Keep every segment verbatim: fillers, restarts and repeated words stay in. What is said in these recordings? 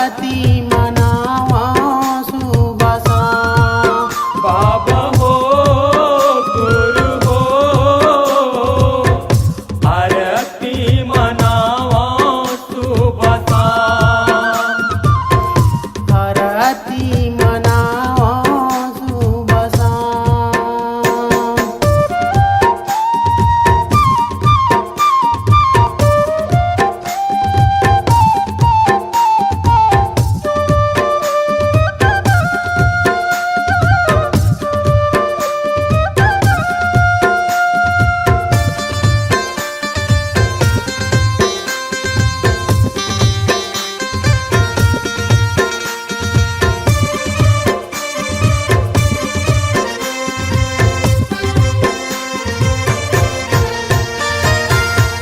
आरती मनावा सुबह शाम। बाबा हो, गुरु हो, आरती मनावा सुबह शाम। आरती मनावा सुबह शाम।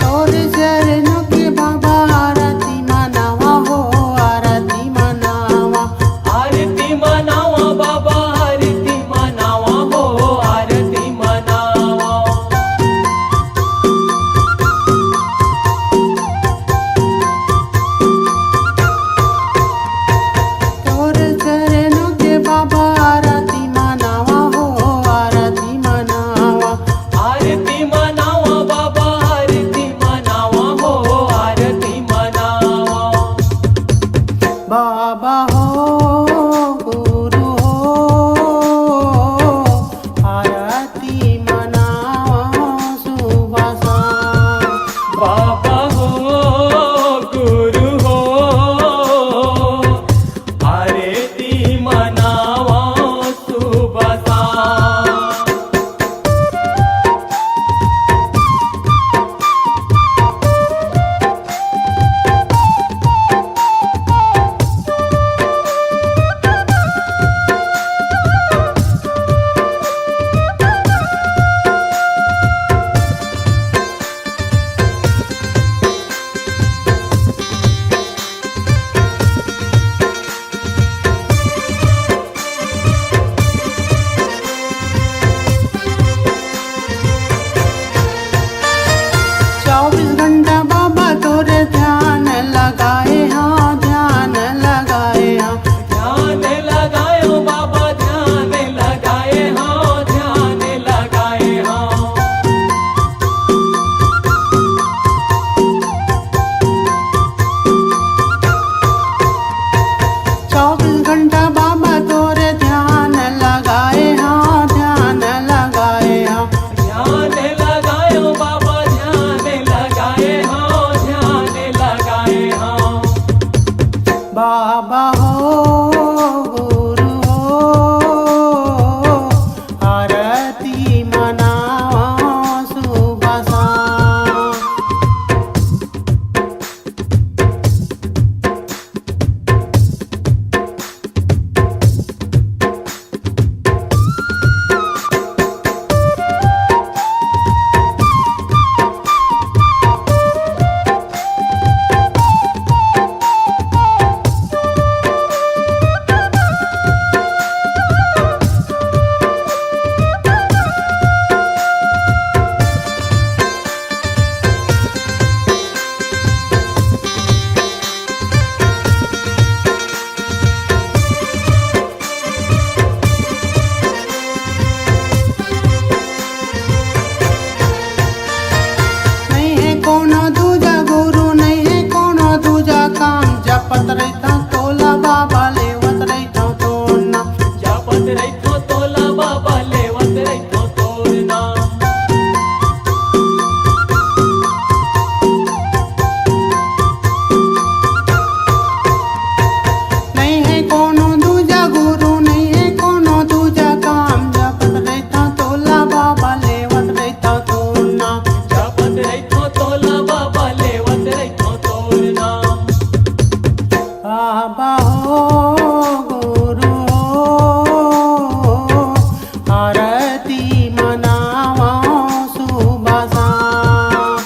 तोर चरणों के बाबा आरती मनावा हो, आरती मनावा। आरती मनावा बाबा, आरती मनावा हो, आरती मनावा। तोर चरणों के बाबा आरती मनावा हो, आरती मनावा। आरती मनावा बाबा, आरती मनावा हो, आरती मनावा। बाबा हो, गुरु हो, आरती मनावा सुबह शाम। बाबा हो, गुरु हो, आरती मनावा सुबह शाम। चौबीस घंटा बाबा तोरे ध्यान लगाए हाँ, ध्यान लगाए हाँ। ध्यान लगायो बाबा, ध्यान लगाए हाँ, ध्यान लगाए हाँ। चौबीस घंटा बाबा तोरे ध्यान लगाए हाँ, ध्यान लगाए हाँ। ध्यान लगायो बाबा, ध्यान लगाए हाँ, ध्यान लगाए हाँ। बाबा हो, गुरु हो, आरती मनावा सुबह शाम। नहीं हे कोनो दूजा गुरु, नहीं हे कोनो दूजा काम, जपत रहिथो तोला बाबा, लेवत रहिथो तोर नाम। जपत रहिथो तोला बाबा, लेवत रहिथो तोर नाम। नहीं हे कोनो दूजा गुरु, नहीं हे कोनो दूजा काम, जपत रहिथो तोला बाबा, लेवत रहिथो तोर नाम। जपत रहिथो तोला बाबा, लेवत रहिथो तोर नाम। बाबा हो, गुरु हो, आरती मनावा सुबह शाम।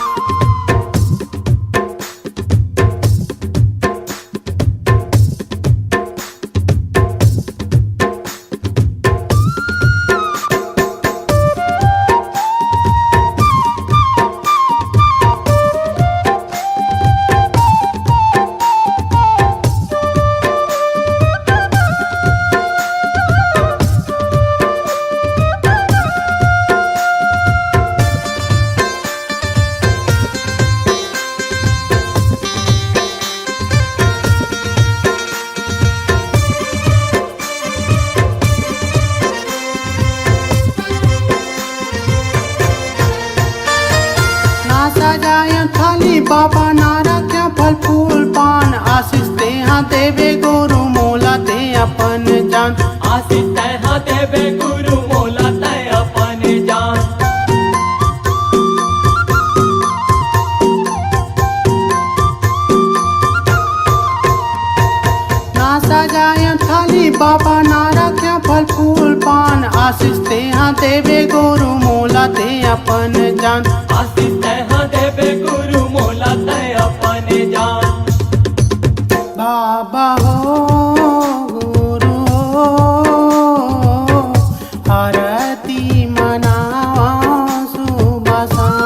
बाबा ना राख्या फल फूल पान, आशीष तेहा देबे गुरु मोला ते अपन जान। आशीष तेहा देबे गुरु मोला ते अपन जान। ना सजाया थाली बाबा ना राख्या फल फूल पान, आशीष तेहा देबे गुरु मोला ते अपन जान। आशीष तेहा देबे गुरु मोला ते अपन जान। बाबा हो गुरु हो, आरती मनावा सुबह शाम।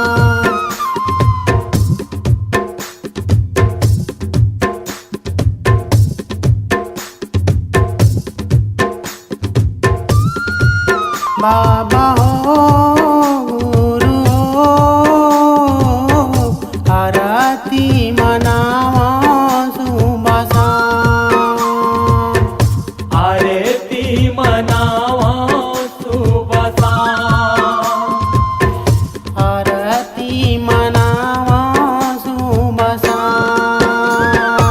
बाबा हो गुरु हो, आरती मनावा सुबह शाम। आरती मनावा सुबह शाम। आरती मनावा सुबह शाम।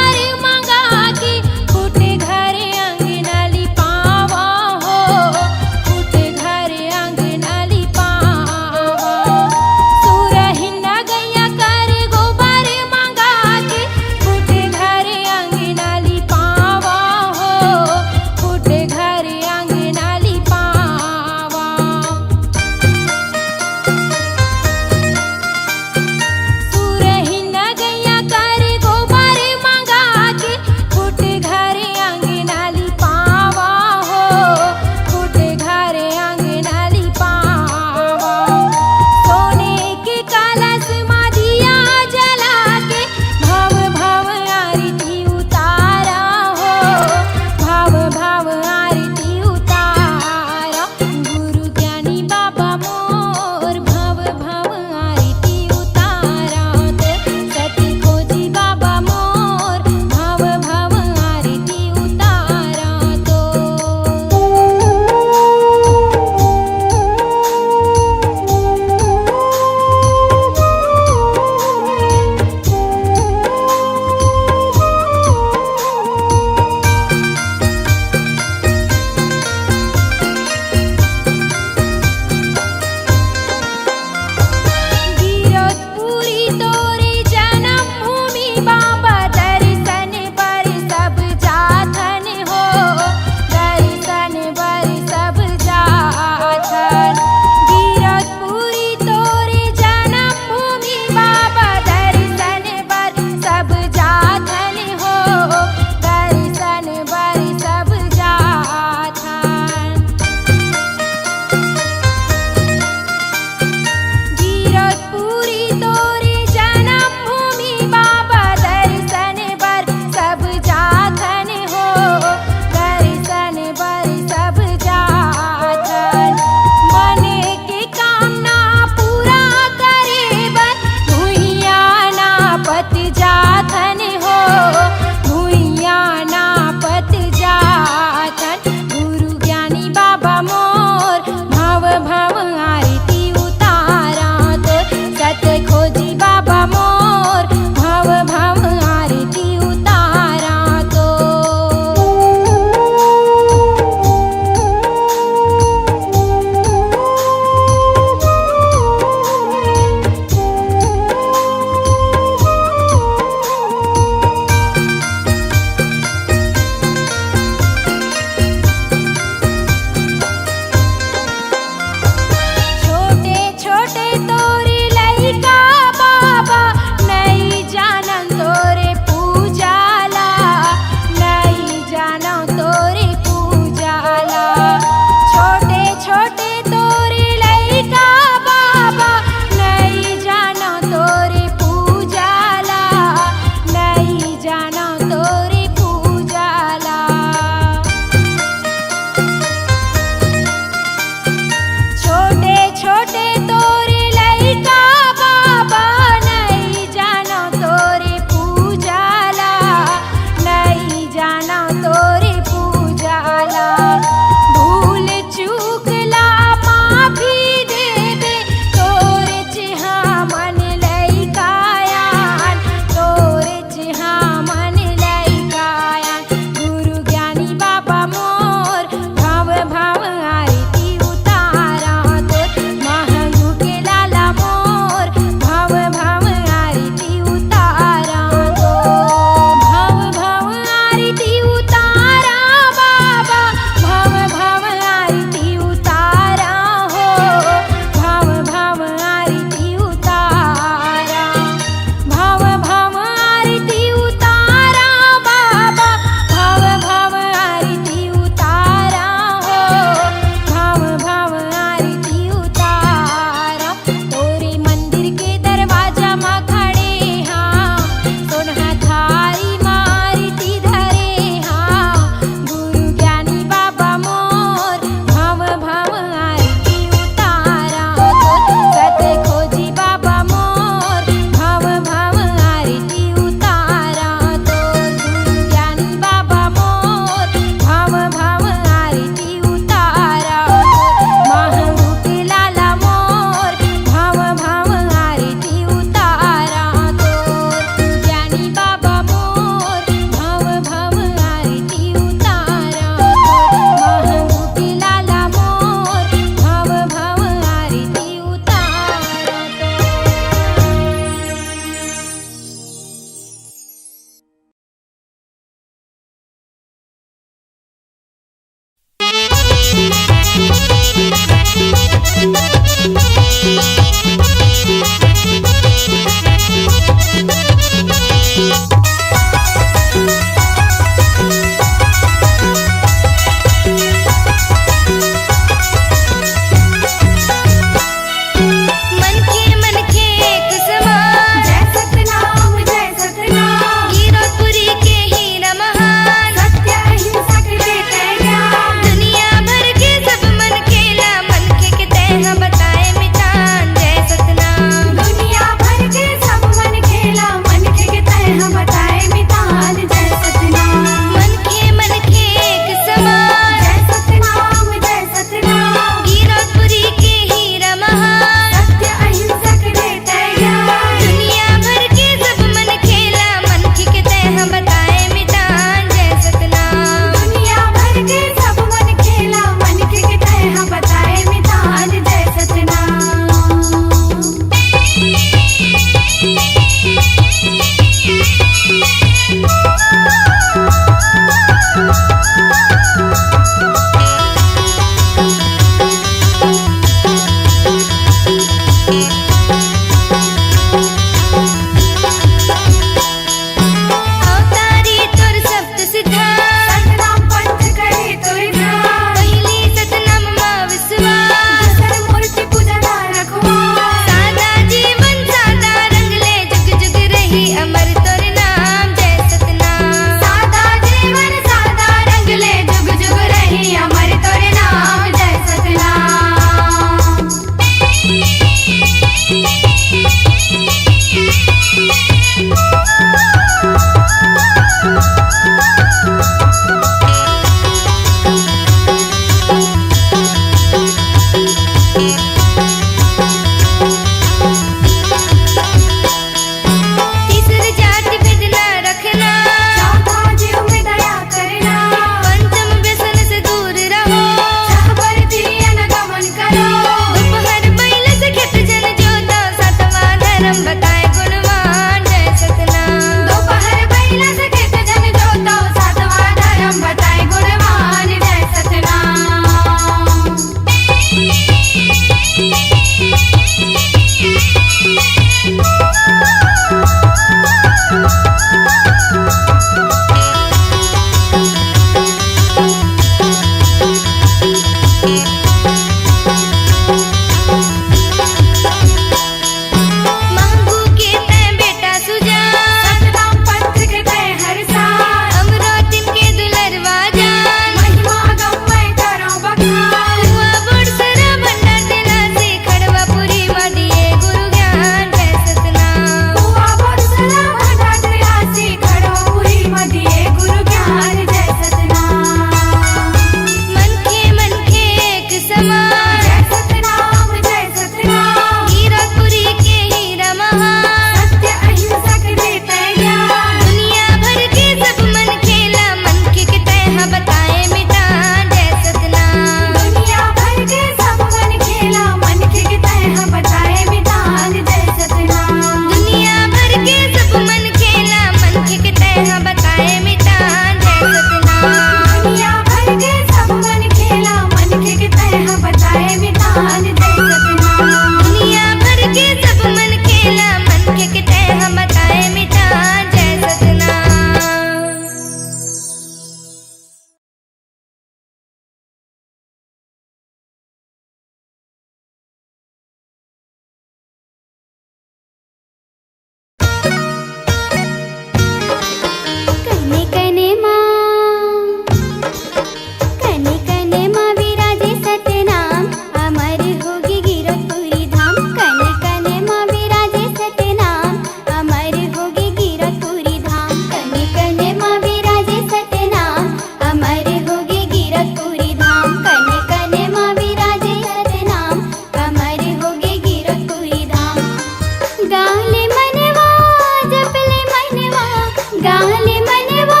आले मनवा,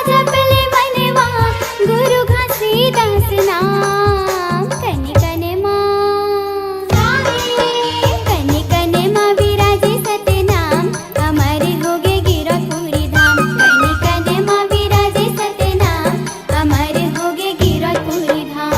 जपले मनवा, गुरु घासीदास नाम। कने कने मा, कने कने मा विराजे सतनाम, अमर होगे गिरौदपुरी धाम। कने कने मा विराजे सतनाम, अमर होगे गिरौदपुरी धाम।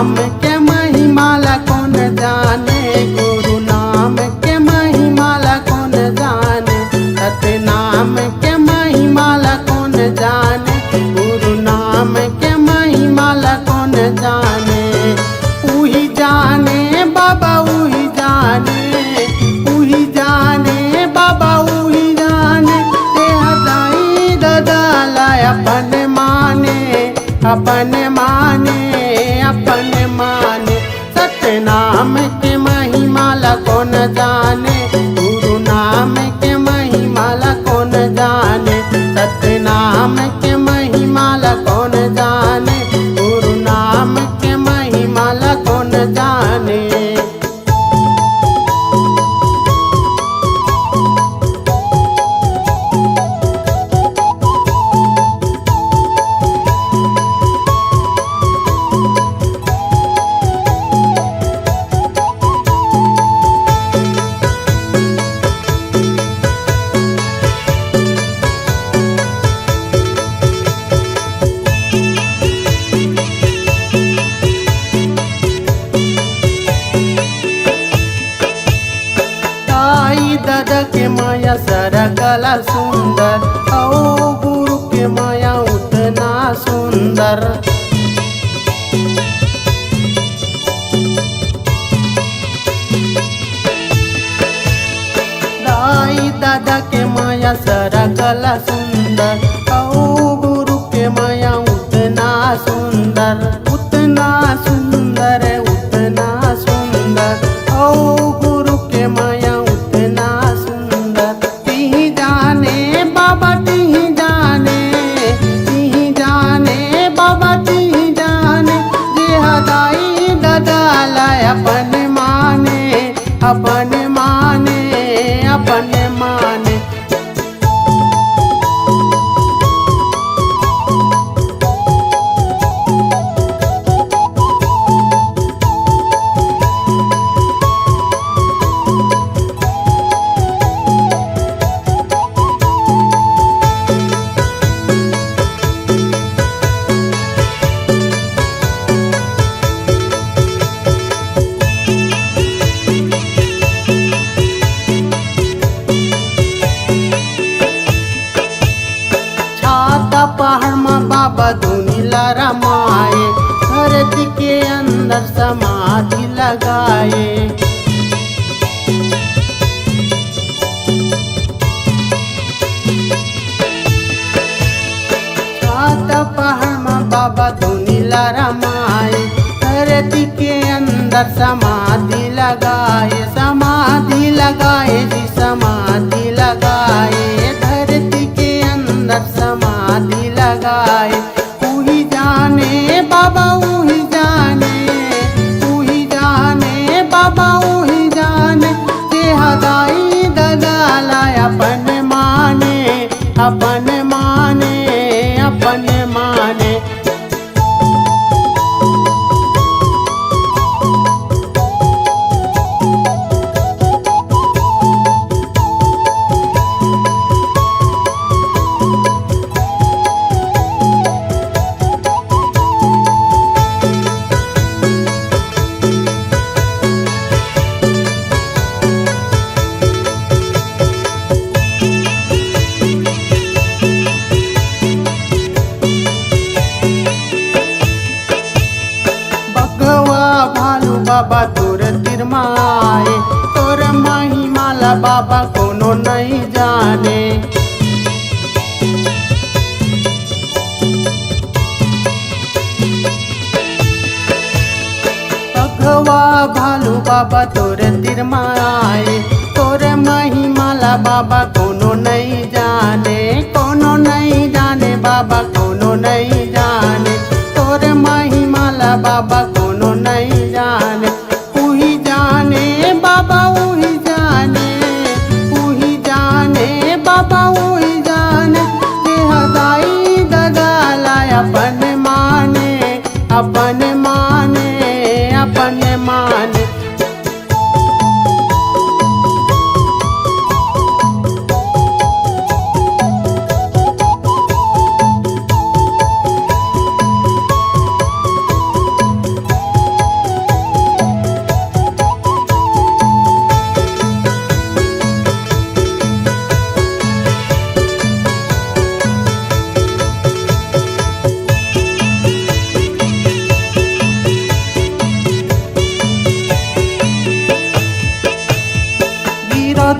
नाम के महिमा ला कोन जाने, गुरु नाम के महिमा ला कोन जाने, सतनाम के महिमा ला कोन जाने, गुरु नाम के महिमा ला कोन जाने। उही जाने बाबा, उही जाने, उही जाने बाबा, उही जाने, तेहा दाई ददा ला अपन माने, अपन माने, अपन माने। सतनाम के महिमा ला कोन जाने, गुरु नाम के महिमा ला कोन जाने, सतनाम के महिमा ला कोन जाने, गुरु नाम के महिमा ला कोन जाने। दाई ददा के मया सरग ला सुंदर, अउ गुरु के मया उतना सुंदर। दाई ददा के मया सरग ला सुंदर, अउ गुरु के मया उतना सुंदर, उतना सुंदर, उतना सुंदर, अउ गुरु के मया उतना सुंदर। तिही जाने बाबा, तिही जाने, तिही जाने बाबा, तिही जाने, जेहा दाई ददा ला अपन माने, अपन माने, अपन माने। छाता पहाड़ म बाबा धुनी ला रमाए, धरती के अंदर समाधि लगाए। छाता पहाड़ म बाबा धुनी ला रमाए, धरती के अंदर समाधि लगाए, समाधि लगाए जी, समाधि लगाए, धरती के अंदर समाधि लगाए। उही जाने बाबा, उही जाने, उही जाने बाबा, उही जाने, जेहा दाई ददा ला अपन माने, अपन माने, अपन माने। बघवा भालू बाबा तोर तीर म आए, तोर महिमा ला बाबा कोनो नइ जाने। बघवा भालू बाबा तोर तीर म आए, तोर महिमा ला बाबा कोनो नइ जाने, कोनो नइ जाने बाबा, कोनो नइ जाने, तोर महिमा ला बाबा कोनो नइ जाने। उही जाने बाबा, उही जाने, उही जाने बाबा, उही जाने, तेहा दाई ददा ला अपन माने, अपन माने, अपन माने।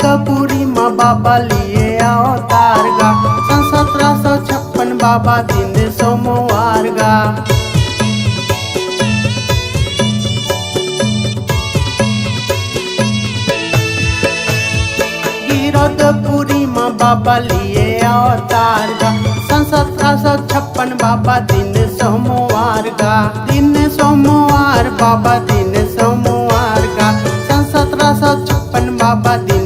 गिरौदपुरी म बाबा लिए अवतार गा, सन सतरा सौ छप्पन बाबा दिन सोमवार गा। गिरौदपुरी म बाबा लिए अवतार गा, सन सतरा सौ छप्पन बाबा दिन सोमवार गा, दिन सोमवार बाबा दिन सोमवार गा, सन सतरा सौ छप्पन बाबा दिन